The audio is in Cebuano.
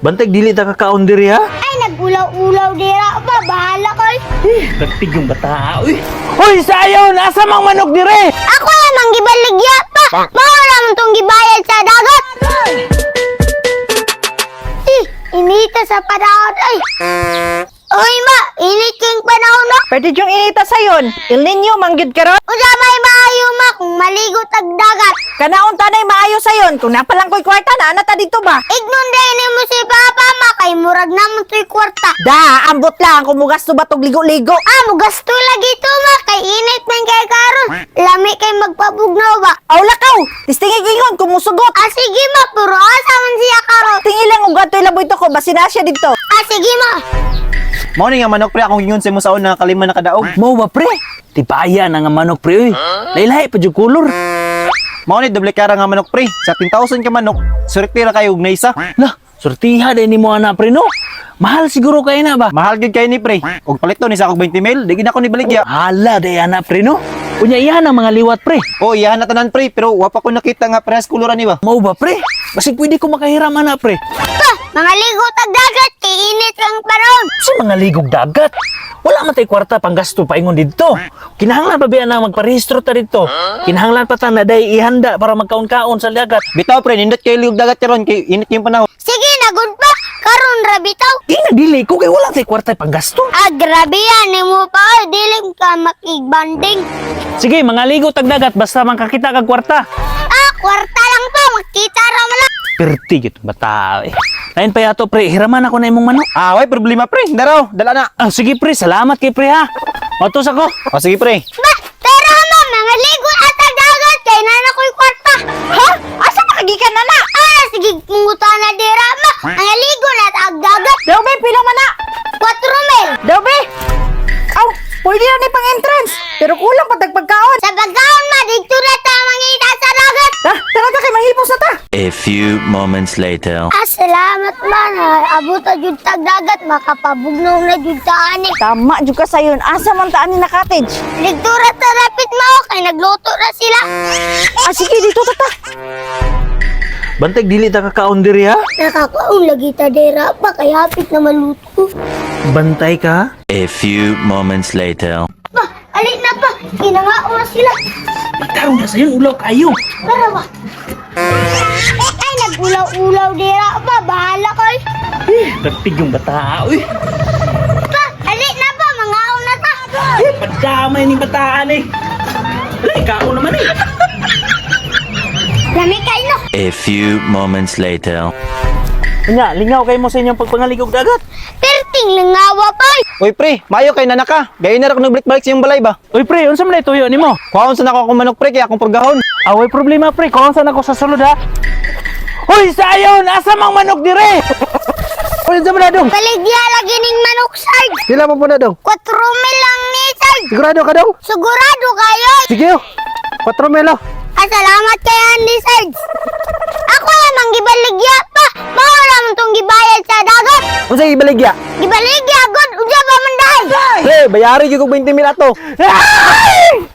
Bantay dili ta kakaon diri ha. Ay, nagulaw-ulaw dira pa. Bahala koy. Eh, katig yung bata uy. Hoy, sayon, asa mang manok dire? Ako lamang gibaligya pa. Mao raman tong gibayad sa dagat. Eh, inita sa panahon ay. Uy ma, init king panahon no. Pwede yung inita sayon. El Nino manggid karon. Unsa may maayo ma kung maligo tag dagat? Kanaon tanay maayo sayon. Kung napalang ko'y kwarta na ana ta dito ba? Ignon din mo si papa ma kay murag namon to'y kwarta. Da, ambot lang kung mugasto ba tog ligo-ligo. Ah, mugasto lagi to ma kay init man kay karon. Lami kay magpabugnaw ba? Aw lakaw, tistingig ingon kung musugot. Ah, sige ma, puro asa man siya karon. Tingi lang og adto'y laboy to ko basin na siya dito. Ah, sige ma. Mao ni nga manok pre akong gingon sa imo sa una kalima na kadaog. Mao ba pre? Tibaya na nga manok pre uy. Lahi-lahi pa jud kulor. Mao ni doble kara nga manok pre. Sa 10,000 ka manok, surte ra kayo og naisa. Lah, sortiha din nimo ana pre no. Mahal siguro kay na ba? Mahal gyud kay ni pre. Og palito ni sa akong 20 mil, di gid ako ni baligya. Hala day ana pre no. Unya iyan ang mga liwat pre. Oh, iyahan na tanan pre, pero wa pa ko nakita nga parehas kuluran ni ba. Mao ba pre? Basig pwede ko makahiram ana pre. Pa, mga ligo tag dagat kay init ang panahon. Sa mga ligog dagat. Wala man tay kwarta panggasto paingon didto. Kinahanglan pa biya na magparehistro ta didto. Kinahanglan pa ta na day ihanda para magkaon-kaon sa dagat. Bitaw pre, nindot kay liog dagat karon kay init yung panahon. Sige na gud pa, karon ra bitaw. Di na dili ko kay wala tay kwarta panggasto. Ah, grabe yan nimo pa oy, dili ka makigbanding. Sige, mga ligo tag dagat basta makakita kag kwarta. Ah, kwarta lang pa, makita ra man lang. Perti gid bata eh. Lain pa yato pre, hiraman ako na imong manok. Ah, way problema pre. Daraw, dala na. Ah, sige pre, salamat kay pre ha. Otos ako. O sige pre. Ba, pero ma, mga ligo at ang dagat kay nana ko'y kwarta. Ha? Asa makagikan na na? Ah, sige, mungutana dira ma, mga ligo na at ang dagat. Daw be, pila man na? 4 mil. Daw be. Aw, pwede na ni pang entrance. Pero kulang pa tag pagkaon. Sa pagkaon ma, dito na ta mangita sa dagat. Ta, tara ta kay mahipos na ta. A few moments later. Ah, salamat ma, na abot na jud tag dagat, makapabugnaw na jud ta ani. Tama jud ka sayon. Asa man ta ani na cottage? Ligtura ta rapit mao kay nagluto na sila. Ah, sige dito ta ta. Bantay dili ta kakaon diri ha. Nakakaon lagi ta dira pa kay hapit na maluto. Bantay ka. A few moments later. Pa, alit na pa, kinangaon na sila. Magkaroon na sayon ulaw kayo. Tara ba? Ay, nagulaw-ulaw dira pa, bahala koy. Perti yung bata uy. Pa, alit na pa, mangaon na ta. Eh, padamay ni bataan eh. Alay, kaon naman eh. Lami kayo no. A few moments later. Unya, lingaw kayo mo sa inyong pagpangaligog dagat. Perting lingawa pa. Oy pre, maayo kay nanaka. Gayon na ra ko nagbalik-balik sa iyong balay ba. Uy pre, unsa man tuyo nimo? Kuhaon sa nako akong manok pre kay akong purgahon. Away problema pre, kuhaon sa nako sa sulod ha. Hoy, sayon, asa mang manok dire? Oy, unsa man na dong? Baligya lagi ning manok sarge. Pila man po na dong? 4 mil lang ni sarge. Sigurado ka dong? Sigurado kayo. Sige oh. 4 mil oh. Ah, salamat kay Andy Sarge. Ako lamang gibaligya pa. Mao raman tong gibayad sa dagat. Unsa ibaligya? Gibaligya gud, unsa ba man dahil? Pre, bayari gyud kog 20 mil ato. Ay!